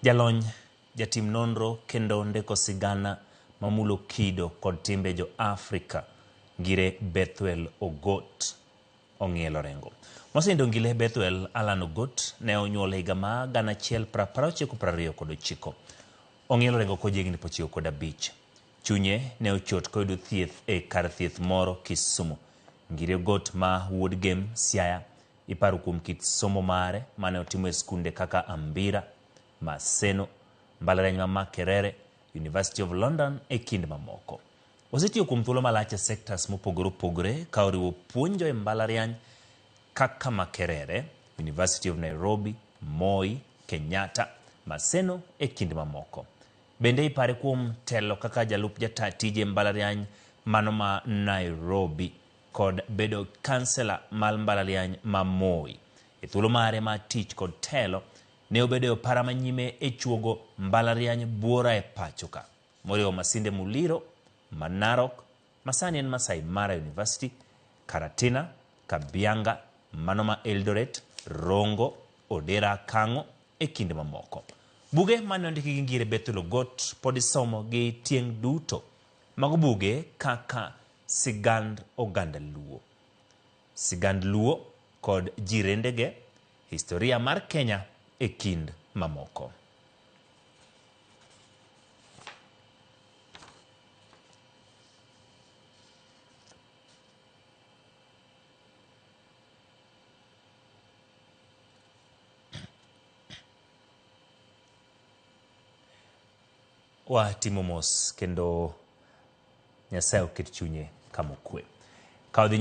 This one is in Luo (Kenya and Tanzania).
Jalony, jatim nonro kendo ndiko sigana mamulo kido kod timbe jo Afrika, Ngire Bethwel Ogot ong'ielo orengo. Mosenindo Ngile Bethwel Alan Ogot ne onyuol e higa ma 1999. Ong'ielo orengo kojahigni 95. Chunye ne ochot koyudo thieth e kar thieth moro Kisumu. Ngire Ogot ma wuod Gem, Siaya, iparo kuom kit somo mare mane otimo e skunde kaka Ambira, Maseno, mbalariany ma Makerere, University of London e kind mamoko. Osetiyo kuom thuolo malach e sectors mopogore opogore ka oriwo puonjo e mbalariany kaka Makerere, University of Nairobi, Moi, Kenyatta, Maseno e kind mamoko. Bende ipare kuom telo kaka jalup jata tije mbalariany mano ma Nairobi kod bedo kansela mar mbalariany ma Moi. E thuolo mare mar tich kod telo, ne obedo e opara manyime e chuogo mbalariany buora e pacho ka, moriwo Masinde Muliro ma Narok, masani en Masai Mara University, Karatina, Kabianga, mano ma Eldoret, Rongo, Odera Akang'o e kind mamoko. Buge mane ondiki gi Ngire Bethel Ogot pod isomo gi tieng' duto. Mago buge kaka Sigand Oganda Luo, Sigand Luo kod Jirendege, Historia mar Kenya e kind mamoko. Watimo mos kendo Nyasaye oket chunye kama okwe. Ka wadhi nyime.